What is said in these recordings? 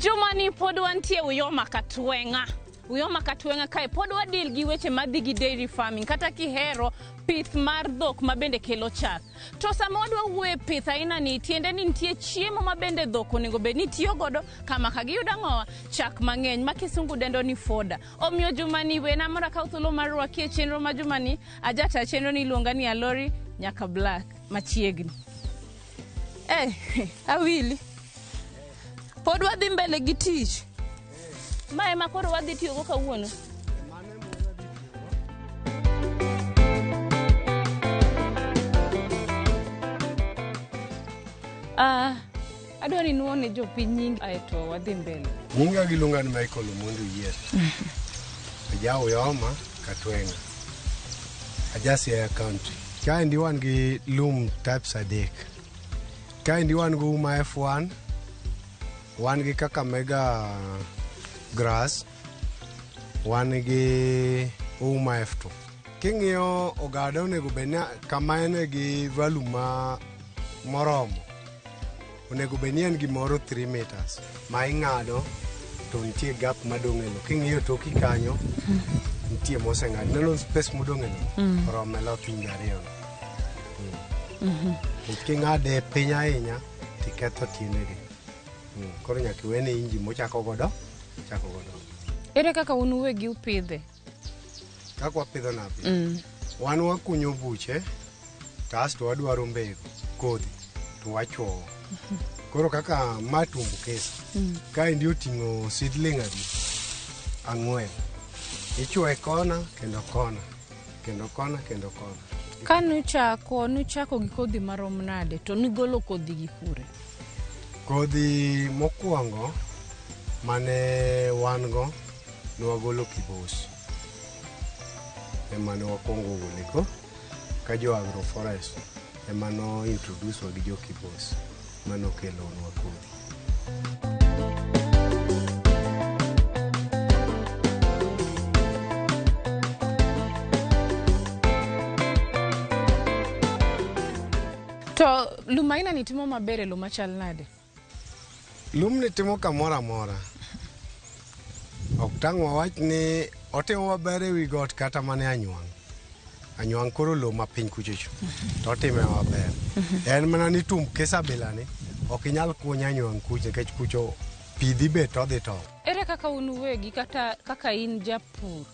Jumani pod wantie Uyoma Katweng'a. Uyoma Katweng'a kae pod wadil gi weche madhi gi dairy farming kata kihero pith mar dhok ma bende kelo chak. To sama wadwa wuoyo e pith aina ni tiende ni nitie chiemo ma bende dhok onego bed ni tiyo godo kama ka giyudo ang'owa chak mang'eny ma kisungu dendo ni foda. Omiyo jumani wena mondo akaw thuolo mar rwaki e chenro ma jumani ajata chenro ni iluonga ni Alori nyaka Black machiegni. Eh, awili. Pod wadhi mbele gi tich. Ma ema koro wadhi tiyogo kawuono. Ah, adwa ni nuo ne jopiny nying aeto wadhi mbele. Nyinga giluonga ni Michael Omondi Oyier. Aja Uyoma, Katweng'a. Aja Siaya County. Kaendi wan gi lum types adek. Kaendi wan gi Uma F1, wan gi Kakamega grass, wan gi Uma F2. King'iyo ogada onego bed ni kama en gi value ma moromo onego bed ni en gimoro 3 meters ma ing'ado to nitie gap madong' e lo king'iyo toki kanyo nitie moseng'ad neno space modong' e lo oromo e loth inji ariyo nikech king'ade piny ahinya tiketho tiendegi Koro nyaka iwene inji mochako godo chako godo Ere kaka un uwegi upidhe? Kaka wapidho napi wan wakunyo buche kasto wadwaro mbegu kodhi to wachuowo koro kaka ma tumbukesa kaendi oting'o seedling adi ang'wen ichuoye kona kendo kona kendo kona kendo kona Ka nuchako, nuchako gi kodhi marom nade to nugolo kodhi gi kure? Kodhi mokwongo mane wan go nwagolo Kibos ema ne wakwongo gole ko ka jo agroforest ema no introduce wa gi jo Kibos manokelonwa kodhi. To lum aina ni timo maber e lo machal nade? Lumni timo kamoro amora. Ok tang' wawach ni otimo maber e wi got kata mana e anywang'. Anywang' koro lowo mapiny kuchocho to otime maber. En mana ni tum kesa bilani ok inyal kunyo anywang' kucho nikech kucho pi dhi bet to odhi tow. Ere kaka un uwegi kata kaka in japur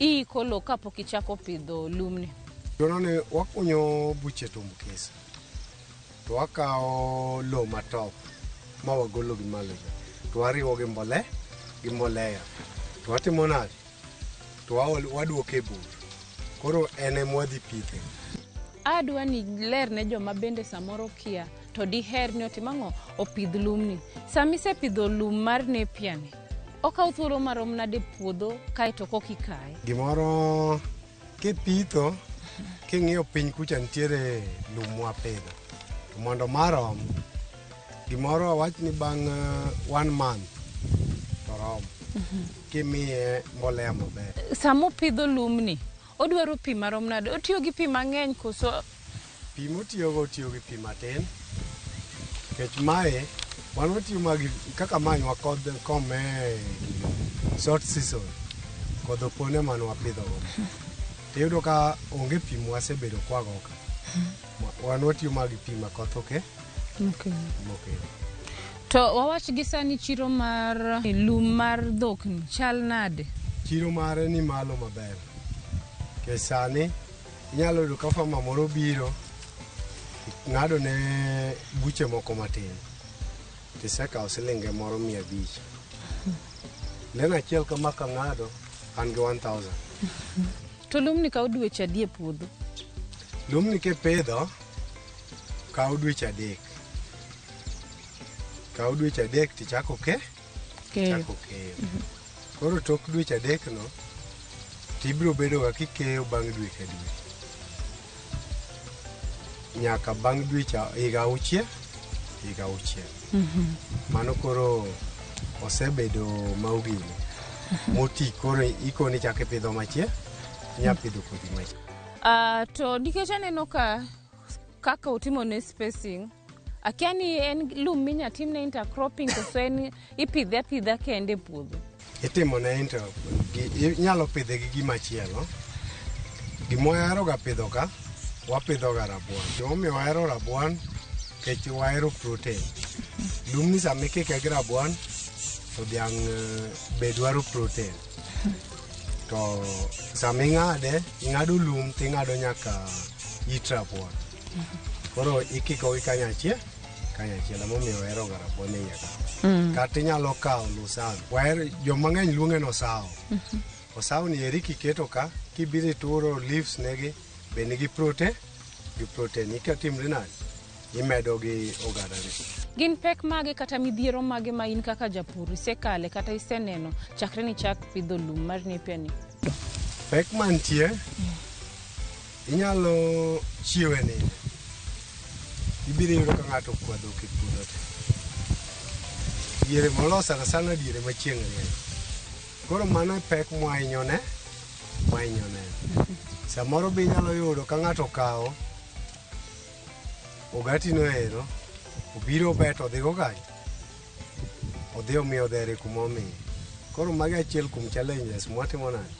iiko lowo kapok ichako pidho lumni? Chuno ni wakunyo buche tum kesa. To wakawo lowo matop ma wagolo gi malo cha to wariwo gi mbole gi mbolea to watimo nade to waduoke e bur koro en ema wadhi pithe. Adwa ni ler ne joma bende samoro kia to diher ni otim ang'o opidh lumni. Sama isepidho lum mar napier ni, okawo thuolo marom nade e puodho kaeto koka ikaye? Gimoro Kipitho, king'iyo piny kucha nitiere lum mwapidho. To mondo ma rom, gimoro awach ni bang' one month to rom. Kimiye mbolea maber. Sama opidho lumni, odwaro pi marom nade? Otiyo gi pi mang'eny koso? Pi motiyogo otiyo gi pi matin. Nikech mae, wan watiyo ma gi, kaka mae wakodh kome short season. Kodh opon ema ne wapidhogo. Tiyudo ka onge pi mwasebedo kwago ka. Wan watiyo ma gi pi ma koth oke, mokelo. To wawach gi sani chiro mar lum mar dhokni chal nade? Chiro mare ni malo maber. Nikech sani Inyalo yudo ka farmer moro biro ng'ado ne buche moko matin tisekawo silinge moro 500. Lane achiel kama kang'ado an gi 1000. To lumni kawo dweche adi e puodho? Lumni kipidho kawo dweche adek. Kawo dweche adek tichako ke Keyo. chako keyo. Koro tok dweche adekno tibiro bedo ga kikeyo bang' dwe ka dwe nyaka bang' dweche higa auchiel higa auchiel. Mano koro osebedo ma ogine moti koro ikoni ichako ipidho machielo inya pidho kodhi machielo. To nikech aneno ka kaka utimo ne spacing, Akia ni en lum minya timne intercropping koso en ipidhe apidha kende e puodho. Itimo ne inter inyalo pidhe gi gimachielo. Gima wahero ga pidho ka, wapidho ga rabuon. Gimomiyo wahero rabuon, nikech wahero protein. Lumni sama ikike gi rabuon, to dhiang' be dwaro protein. To sama ing'ade, ing'ado lum ting'ado nyaka it rabuon. Koro ikikogi kanyachiel, kanyachiel. Emomiyo wahero ga rabuon e iye ka. Kata inyalo kawo lusana. Wahero, joma ng'eny luonge ni osawo. Osawo ni eri kiketo ka, kibiro ituro leaves negi, be nigi protein, gi protein. Ikatimri nade? Imedo gi oganda ni. Gin pek mage kata midhiero mage ma in kaka japur isekale kata iseneno chakre ni chak pidho lum mar Napier ni? Pek mantie, inyalo chiewe nindo. Ibiro yudo ka ng'ato okwa dhok e puodho te. Diere moloyo sana sana diere ma chieng' rieny. Koro mano e pek mwahinyo ne, mwahinyo neno. Samoro be inyalo yudo ka ng'ato okawo ogati no ero, obiro obeto odhigo kanyo. Odhi omiyo dhere kuma omiye. Koro magi achiel kuom challenges mwatimo nade,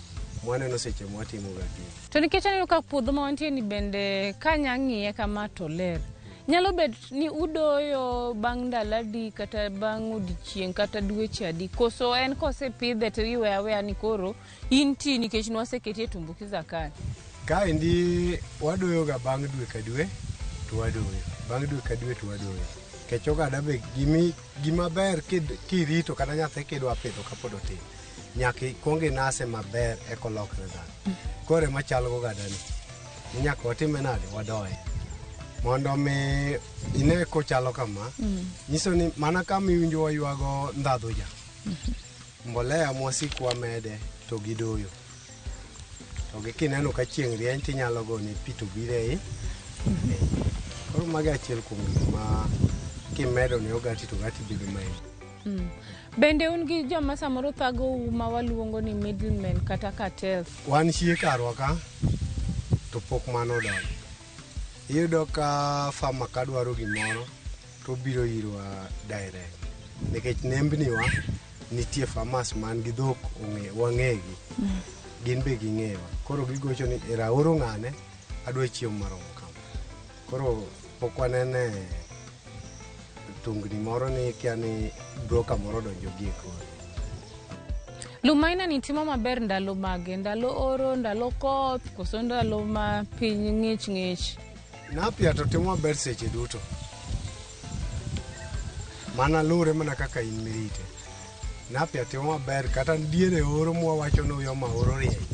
mwaneno seche mwatimo ga gini. To nikech aneno ka puodho ma wantie ni bende kanya ng'iye kama to ler. Nyalo bet ni udoyo bang' ndalo adi kata bang' odiochieng' kata dweche adi, koso en kosepidhe to iweyo aweya ni koro in ti nikech nwaseketi e tumbukiza kae? Kaendi wadoyo ga bang' dwe ka dwe to wadoyo. Bang' dwe ka dwe to wadoyo. Nikech oganda be gima ber kirito kata nyathi kidwa pidho kapod otin, nyaka ikuong inase maber eka olokre dhano. Koro ema chal goganda ni. Ni nyaka watime nade? Wadoye. Mondo mi ine kochalo kama, nyiso ni mana kama iwinjo waywago ndhadhu ja. Mbolea mwasik wamede to gidoyo. To gi kineno ka chieng' rieny tinyalo gone pi to biro ei. Koro magi achiel kuom gik ma kimedo ne ogati to ogati bedo mayom. Bende un gi joma samoro thagou ma waluongo ni middlemen kata cartels? Wan chie karwa ka to pok mano odonjo. Iyudo ka farmer ka dwaro gimoro to obiro irwa direct. Nikech nembni wa nitie farmers man gi dhok wang'egi. Gin be ging'ewa. Koro gigocho ni era oro ng'ane adwa chiemo maromo kama. Koro pok wanene tungni moro ni kia ni broker moro odonjo gi e kore. Lum aina ni timo maber ndalo mage? Ndalo oro, ndalo koth, koso ndalo ma piny ng'ich ng'ich? Napier to timo maber seche duto. Mana luwre mana kaka in mirite. Napier timo maber kata diere oro mwawacho ni uyoma oro rieny.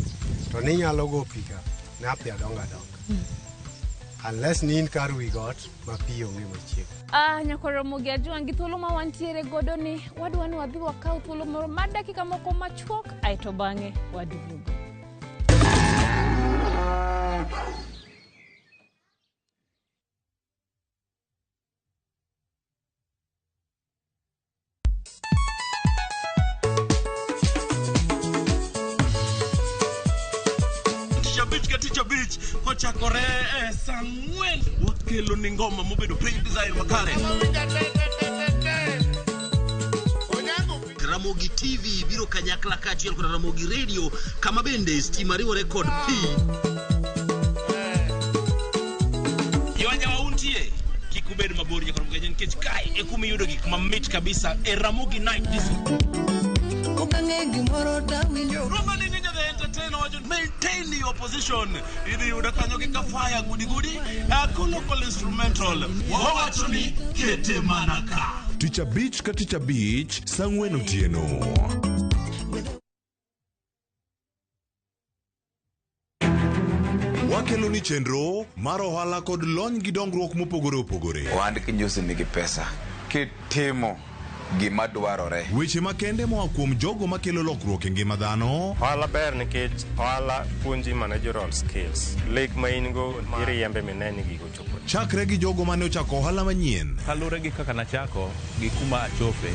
To ninyalo go pi ka, Napier dongo adonga. Unless ni in kar wi got ma pi onge machiegni. Nyakwa Ramogi Ajwang' gi thuolo ma wantiere godo ni wadwa ni wadhi wakaw thuolo moro mar dakika moko machuok aeto bang'e waduogo. Tich abich ka tich abich kochakore e saa ang'wen wakelo ni ngoma mobedo piny design makare. Ramogi TV biro kanyakla kaachiel kod Ramogi Radio kama bende stima riwore kod pi. Yonya untie kik ubed mabor nyaka Ramogi nikech kae e kuma iyudo gik mamit kabisa e Ramogi Night Disco. Okang'e gimoro tawinjo. Roma ni Ninja the Entertainer wacho maintain your position. Idhi yudo kanyo gi kafaya gudi gudi local instrumental. Wawacho ni kete mana ka. Tich abich ka tich abich saa ang'wen otieno. Wakelo ni chenro mar ohala kod lony gi dongruok mopogore opogore. Ohand kinyosi nigi pesa kitimo gima dwarore. Weche makende moa kuom jogo makelo lokruok e ngima dhano. Ohala ber nikech ohala puonji managerial skills. Lek ma in go iriembe mine ni gigo chopo. Chakre gi jogo mane ochako ohala manyien. Kaluwore gi kaka nachako gi kuma achope,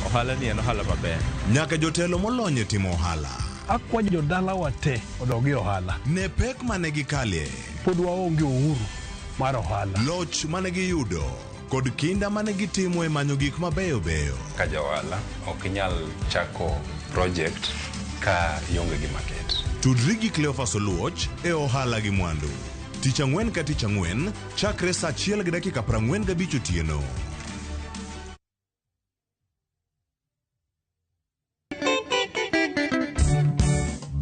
ohala ni en ohala maber. Nyaka jotelo molony e timo ohala. Akwa jodalawa te odog e ohala. Ne pek mane gikalie. Pod waonge uhuru mar ohala. Loch mane giyudo. Kod kinda mane gitimo e manyo gik mabeyo beyo. Ka jaohala ok inyal chako project ka ionge gi market. Tudri gi Cleophas Oluoch e ohala gi mwandu. Tich ang'wen ka tich ang'wen chakre saa 1:45 otieno.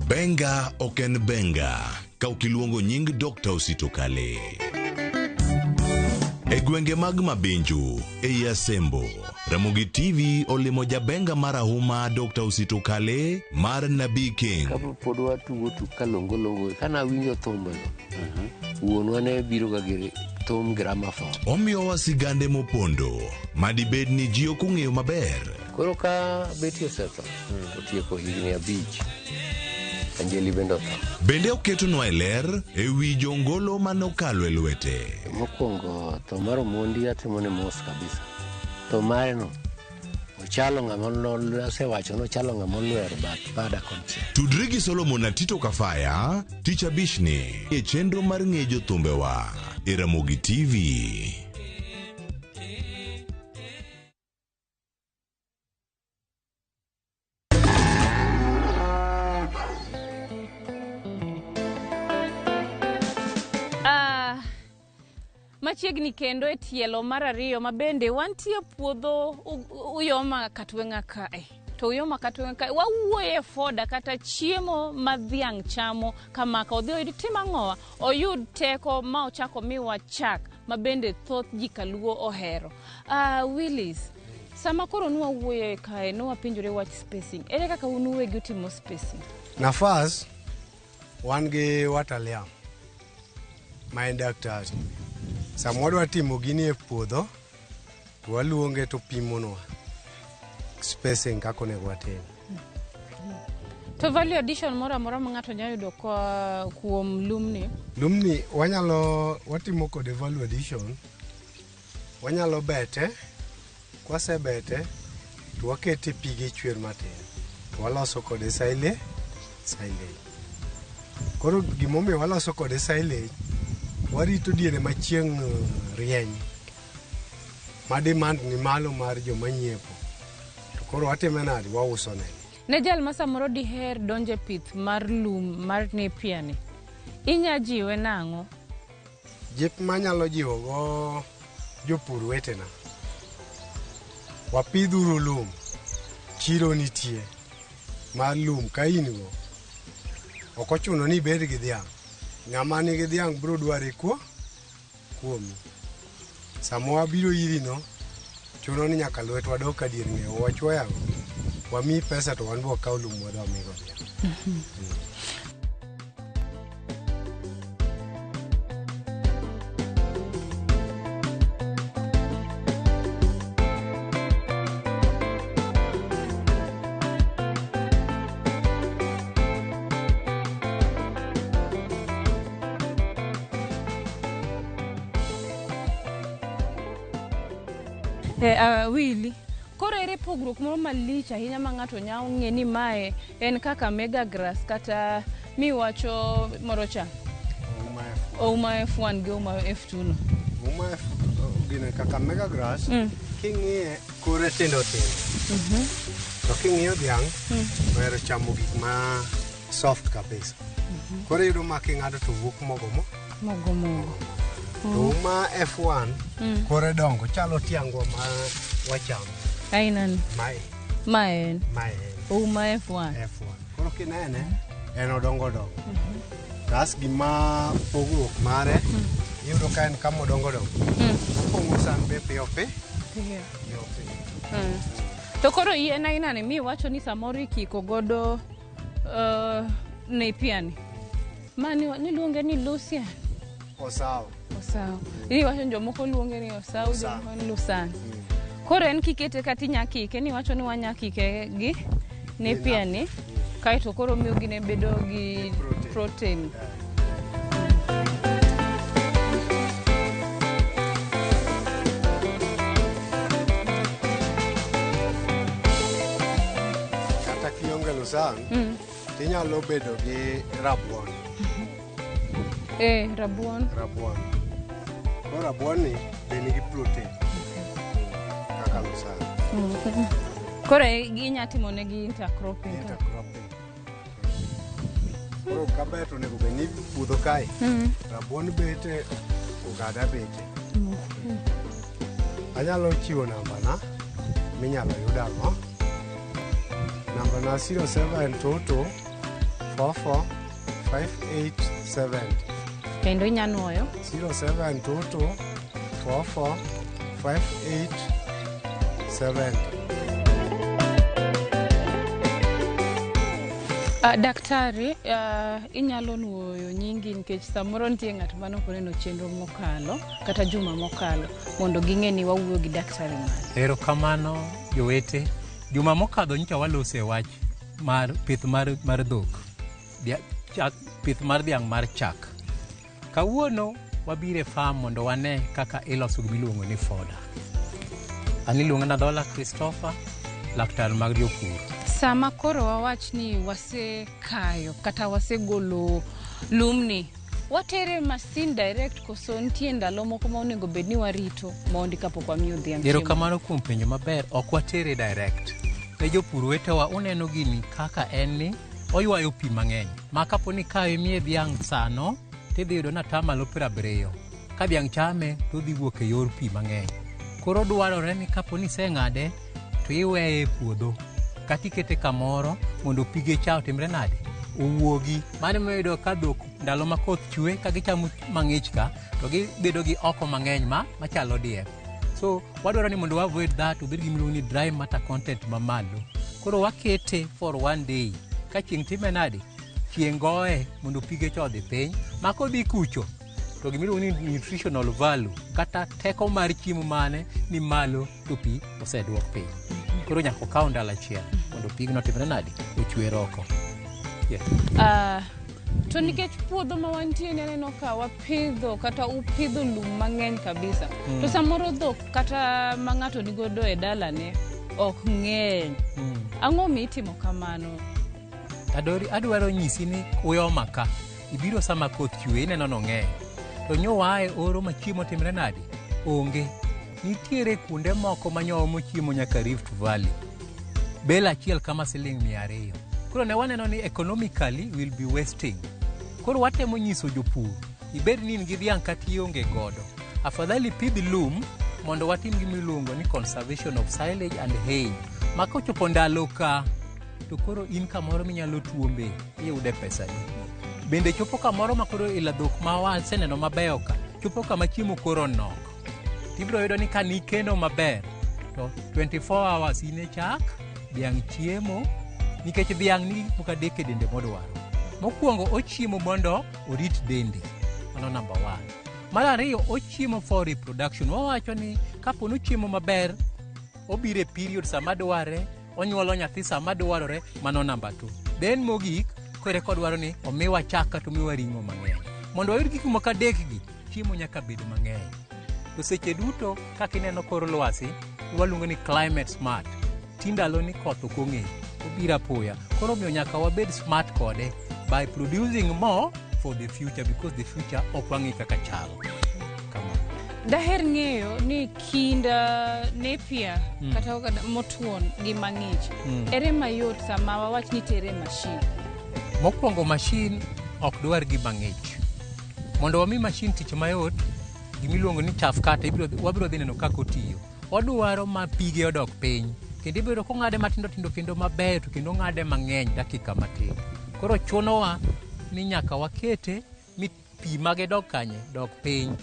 Benga ok en benga ka ok iluongo nying Dr. Osito Kale. E gwenge mag Mabinju, ei Asembo, Ramogi TV olimo jabenga marahuma Dr. Osito Kale mar Nabii King. Kapod watugo tuk kalongolongo, kana awinjo thumbego, wuonwa ne biro ga gi thum gramophone. Omiyowa sigande mopondo madibed ni ji ok ong'eyo maber. Koro ka Betty osetho, otieko higni 5, Anjeli bende otho. Bende oketonwa e ler e wi jongolo manokalo e lwete. Mokwongo tho mar Omondi atimone mos kabisa. Tho mare no, ochalo ng'ama asewacho nochalo ng'ama olwero bath bada konchiel. Tudri gi Solomon Atito Kafaya tich abich ni e chenro mar ng'e jothumbewa e Ramogi TV. Ah, machiegni kendo e tielo mar ariyo ma bende wantie puodho Uyoma Katweng'a kae. To Uyoma Katweng'a kae wawuoye fodder kata chiemo ma dhiang' chamo kamaka odhi oyud tim ang'owa oyud teko ma ochako miwa chak ma bende thoth ji kaluo ohero. Willis, sama koro nwawuoye kae nwapenjore wach spacing. Ere kaka un uwegi utimo spacing? Nafas wan gi wataliam ma en daktari. Sama wadwa timo gini e puodho to waluonge to pimonwa spacing kaka onego watim. To value addition moro amora ma ng'ato nyalo yudo koa kuom lumni? Lumni wanyalo watimo kode value addition. Wanyalo bete, kwasebete to wakete pige chwer matin. To waloso kode silage. Koro gimomiyo waloso kode silage, warito diere ma chieng' rieny ma demand ni malo mar joma nyiepo. To koro watime nade? Wauso negi. Ne jal ma samoro diher donjo e pith mar lum mar Napier ni, inya jiwe nang'o? Jip manyalo jiwogo jopur wetena, wapidhuru lum, chiro nitie mar lum ka in go. Ok ochuno ni ibed gi dhiang'. Ng'ama nigi dhiang' biro dware kuomi. Sama wabiro iri no, chuno ni nyaka lwetwa dok ka dier ng'eyo wachwoyo ang'o. Wamiyi pesa to wan be wakaw lum wadhi wamigo dhiang'. Willy, koro ere pogruok moro malich ahinya ma ng'ato nyalo ng'e ni mae en kaka mega grass kata miwacho moro cha? Ouma F1 gi Ouma F2 no. Ouma F gine kaka mega grass, king'iye kore tindo tindo. To king'iyo dhiang', ohero chamo gik ma soft kabisa. Koro iyudo ma king'ado to wuok mogo mo. Mogo mogo. To Ouma F1 kore dongo chalo tiangwa ma wachamo. Aina ni. Mae. Ma en. Mae en. Ouma F1. F1. Koro kinene, en odongo dongo. Tas gima pogruok mare, iyudo ka en kama odongo dongo. Opong'o san be piyo piyo. Piyo. Piyo piyo. To koro yien aina ni miwacho ni samoro ikiko godo Napier ni. Ma niluonge ni Lucian. Osao. Osao. Iwacho ni jomoko luonge ni Osao, jomoko ni Lusan. Koro en kikete kata inya kike, niwacho ni wanya kike gi Napier ni. Kaeto koro miyo gine bedo gi protein. Kata kionge Lusan, tinyalo bedo gi rabuon. Rabuon. Rabuon. Koro rabuon ni be nigi protein. mokalo sana. Koro inya timo negi intercropping. Intercropping. Koro kaber to onego bed ni puodho kae, rabuon bete, ogada bete. Anyalo chiwo nambana minyalo yudago. Nambana 0722 44 5870. Kendo inya nuoyo? 0722 44 5870. Daktari, inyalo nuoyo nyingi nikech samoro nitie ng'at mane ok oneno chenro mokalo kata juma mokalo mondo ging'e ni wawuoyo gi daktari mane. Erokamano jowete. Juma mokadho nyocha walose wach mar pith mar dhok. Pith mar dhiang' mar chak. Kawuono wabiro e farm mondo wane kaka iloso gima iluongo ni fodder. An iluonga na Dhola Christopher, laktar mag jopur. Sama koro wawach ni wasekayo kata wasegolo lumni, watere masin direct koso nitie ndalo moko ma onego bed ni warito mondi kapok wamiyo dhiang' chiemo? Erokamano kuom penjo maber, ok watere direct. Ne jopur wetewa uneno gini kaka en ni oywayo pi mang'eny. Ma kapo ni kayo imiye dhiang' sano, tidhi yudo ni atamalo 70. Ka dhiang' chame to odhi wuok e yor pi mang'eny. Koro dwarore ni kapo ni iseng'ade to iweye e puodho. Kata ikete kamoro mondo pige cha otimre nade? Owuogi. Mano ema iyudo ka dhok ndalo ma koth chwe ka gichamo mang'ich ka to gibedo gi oko mang'eny machalo diel. So wadwaro ni mondo wa avoid that obed gi miluongo ni dry matter content mamalo. Koro wakete for one day. Ka chieng' time nade? Chieng' goye mondo pige cha odhi piny. Ma kodhi kucho to gimiluongo ni nutritional value kata teko mar chiemo mane ni malo to pi oseduok piny. Koro nyaka okaw ndalo achiel mondo pigno otimre nade? Ochwer oko. Yes. To nikech puodho ma wantie ni aneno ka wapidho kata upidho lum mang'eny kabisa. To samoro dhok kata ma ng'ato nigodo e dalane ok ng'eny. Ang'o mitimo kamano? Adori adwaro nyisi ni uyoma ka ibiro sama koth chwe ineno nong'eny. To nyowae e oro ma chiemo timre nade? Onge. Nitiere kuonde moko ma nyomo chiemo nyaka Rift Valley. Bel achiel kama siling 200. Koro ne waneno ni economically we'll be wasting. Koro watemo nyiso jopur, ibed ni in gi dhiang' kata ionge godo. Afadhali pidh lum mondo watim gima iluongo ni conservation of silage and hay. Ma kochopo ndalo ka, to koro in kamoro minyalo tuombe, iyude pesani. Bende chopo kamoro ma koro ila dhok ma waseneno mabeyo ka, chopo kama chiemo koro nok. Tibiro yudo ni ka nikeno maber, to 24 hours in e chak, dhiang' chiemo, nikech dhiang' nigi gik moko adek e dende modwaro. Mokwongo ochiemo mondo orit dende, mano number 1. Mar ariyo ochiemo for reproduction. Wawacho ni kapo ni ochiemo maber, obiro e period sama dware, onyuolo nyathi sama dwarore, mano number 2. Then mogik, koro eka odwaro ni omiwa chak kata omiwa ring'o mang'eny. Mondo wayud gik moko adek gi, chiemo nyaka bed mang'eny. To seche duto kaka ineno kor lwasi, waluongo ni climate smart. Ti ndalo ni koth ok ong'e, obiro apoya. Koro omiyo nyaka wabed smart kode by producing more for the future because the future ok wang'e kaka chal. Kamano. Daher ng'eyo ni kind Napier kata motuon gi mang'ich, ere mayot sama wawach ni tere machine? Mokwongo machine ok dwar gima ng'ich. Mondo wami machine tich mayot, gimiluongo ni chaff cutter, wabiro dhi neno kaka otiyo. Odwaro ma pige odok piny, kendo ibiro kong'ade matindo tindo kendo mabeyo to kendo ong'ade mang'eny dakika matin. Koro chunowa ni nyaka wakete mi pi mage dog kanye? Dok piny.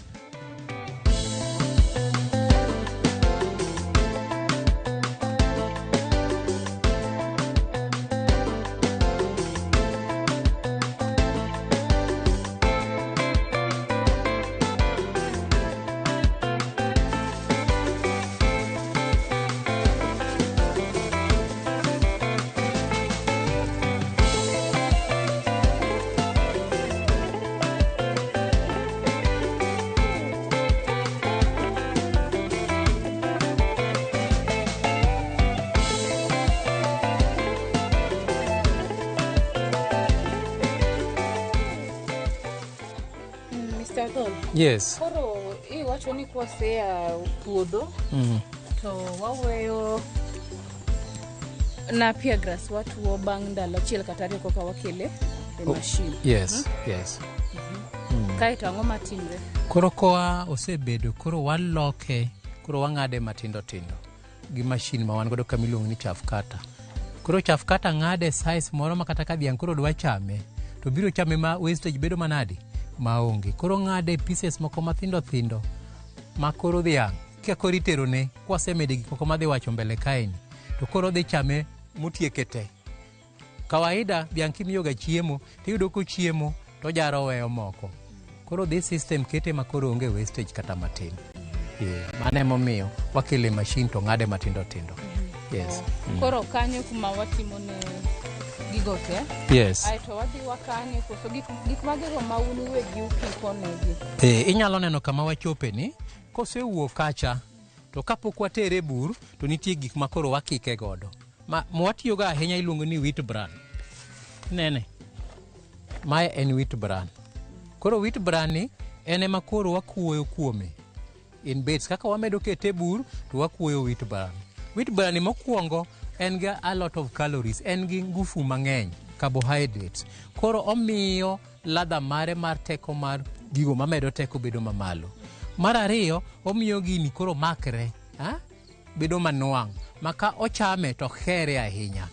Mr. Adol. Yes. Koro iwacho ni kwasea puodho To waweyo napier grass watuo bang' ndalo achiel kata ariyo koka wakele e machine. Yes, yes. Kaeto ang'o matimre? Koro koa osebedo, koro waloke, koro wang'ade matindo tindo gi machine ma wan godo kama iluongo ni chaff cutter. Koro chaff cutter ng'ade size moro ma kata ka dhiang' koro dwa chame, to biro chame ma wastage bedo manade? Maonge. Koro ng'ade pieces moko mathindo thindo ma koro dhiang' ka koro iterone kwasemede gik moko madhi wacho mbele kaeni, to koro odhi chame motieke te. Kawaida dhiang' kimiyoga chiemo tiyudo kochiemo to ojaro oweyo moko. Koro this system kete ma koro onge wastage kata matin. Yeah, mano emomiyo wakele machine to ng'ade matindo tindo. Yes. Koro kanyo kuma watimo ne gigo te. Yes. Aeto wadhi wakane koso gik magego ma un uwegi ukiko negi. Inyalo neno kama wachope ni kosewuok kacha to kapok watere e bur to nitie gik ma koro wakike godo. Ma mwatiyogo ahinya iluongo ni wheat bran. Nene. Mae en wheat bran. Koro wheat bran ni en ema koro wakuoyo kuome in bits. Kaka wamedo kete e bur to wakuoyo wheat bran. Wheat bran ni mokwongo en gi a lot of calories, en gi ngufu mang'eny, carbohydrates. Koro omiyo ladha mare mar teko mar gigo mamedo teko bedo mamalo. Mar ariyo, omiyo gini koro makre, ha? Bedo manuang' ma ka ochame to here ahinya.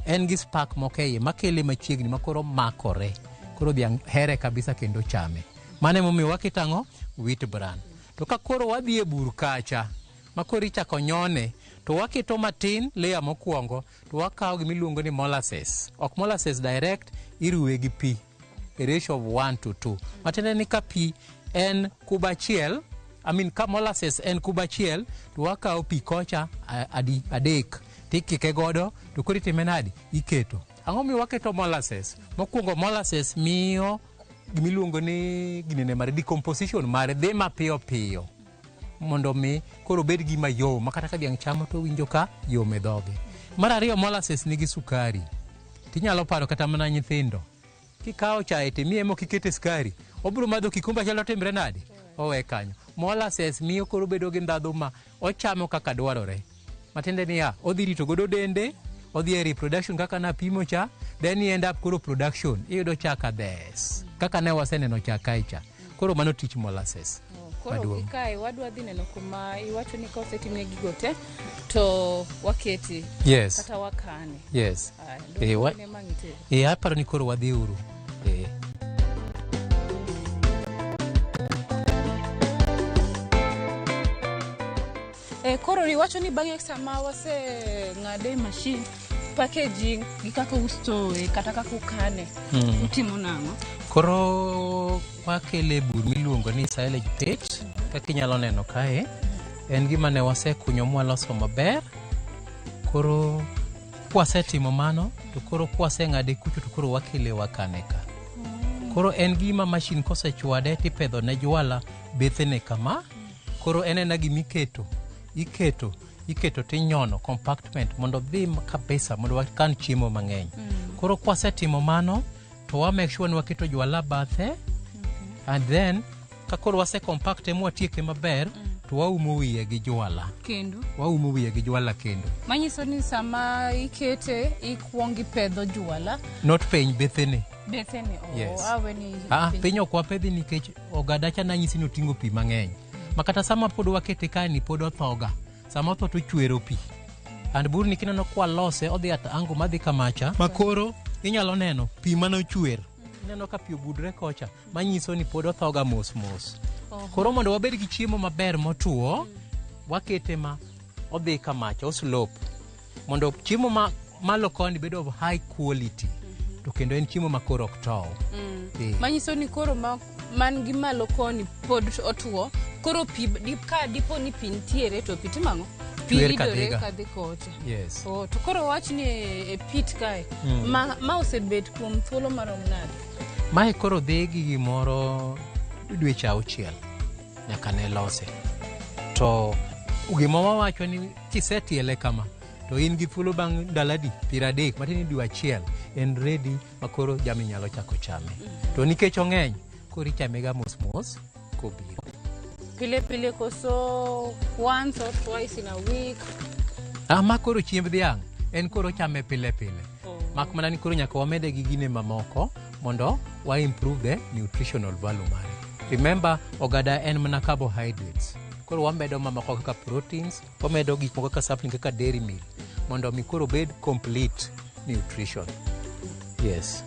En gi spark moko e iye makele machiegni ma koro makore. Koro dhiang' here kabisa kendo chame. Mano emomiyo waketo ang'o? Wheat bran. To ka koro wadhi e bur kacha, ma koro ichako nyone, to waketo matin layer mokwongo, to wakawo gimiluongo ni molasses. Ok molasses direct, iruwe gi pi e ratio of 1 to 2. Matiende ni ka pi en kuba achiel, I mean ka molasses en kuba achiel, to wakawo pi kocha adi adek, tikike godo, to koro itime nadi? Iketo. Ang'o miyo waketo molasses? Mokwongo molasses miyo gimiluongo ni ginene mare decomposition mare dhi mapiyo piyo mondo mi koro obed gima yom ma kata ka dhiang' chamo to owinjo ka yom e dhoge. Mar ariyo molasses nigi sukari. Tinyalo paro kata mana nyithindo. Kikawo chae timiye mok ikete sukari, obiro madho kikombe achiel otimre nade? Owe kanyo. Molasses miyo koro bedo gi ndhadhu ma ochamo kaka dwarore. Matiende niya, odhi rito godo dende, odhi e reproduction kaka napimo cha, then i end up koro production, iyudo chak adhes. Kaka ne waseneno chak kae cha. Koro mano tich molasses. Koro maduong'. kae wadwa dhi neno kuma iwacho ni ka osetimne gigo te to wakete Yes. kata wakane. Yes. Aya, dong' ne mang' itere. Aparo ni koro wadhi uru. Koro iwacho ni bang'e sama waseng'ade e machine, packaging gi kaka ustowe kata kaka ukane, utimo nang'o? Koro wakele e bur miluongo ni silage pit, kaka inyalo neno kae, en gima ne wasekunyo mwaloso maber. Koro kwasetimo mano, to koro kwaseng'ade kucho to koro wakele wakane ka. Koro en gima machine kosechwade tipedho ne jwala bethene kama. Koro en ena gimiketo, iketo, iketo tinyono compartment mondo dhi kabisa mondo wakan chiemo mang'eny. Koro kwasetimo mano, to wa make sure ni waketo jwala bathe, and then ka koro wase compacte mwatieke maber, to waumo wiye gi jwala. Kendo Waumo wiye gi jwala kendo. manyiso ni sama ikete ikuong ipedho jwala Not piny bethene. bethene. Oh, Yes. awe ni Piny ok wapedhi nikech ogada cha nanyisi ni oting'o pi mang'eny. Ma kata sama pod wakete kae ni pod othoga. Sama otho to chwero pi. And burni kineno kwalose odhi at angle madhi kamacha. Ma koro inyalo neno pi manochwer. Ineno ka pi obudre kocha manyiso ni pod othoga mos mos. Koro mondo wabed gi chiemo maber motuo, wakete ma odhi kamacha, o slope. Mondo chiemo ma malo koni bedo of high quality. To kendo en chiemo ma koro ok tow. Manyiso ni koro ma, man gi malo koni pod otuo koro pi ka dipo ni pi nitiere to pi timo ang'o? Pi Chwer ridore kadhiga. kadhi kocha. Yes. Oh, to koro wach ni e pit kae ma osebet kuom thuolo marom nade? Mae koro dhi gi gimoro dweche auchiel nyaka ne lose. To gima wawacho ni kisetiele kama to in gi thuolo bang' ndalo adi? 30 matiende ni dwe achiel en ready ma koro jamni nyalo chako chame. To nikech ong'eny, koro ichame ga mos mos kobiro. pile pile koso once or twice in a week? Ah, ma koro chiemb dhiang' en koro chame pile pile. Mak mana ni koro nyaka wamede gi gine mamoko mondo wa improve the nutritional value mare. Remember, ogada en mana carbohydrates. Koro wamedo mamoko kaka proteins, wamedo gik moko kaka supplement kaka dairy meal mondo mi koro obed complete nutrition. Yes.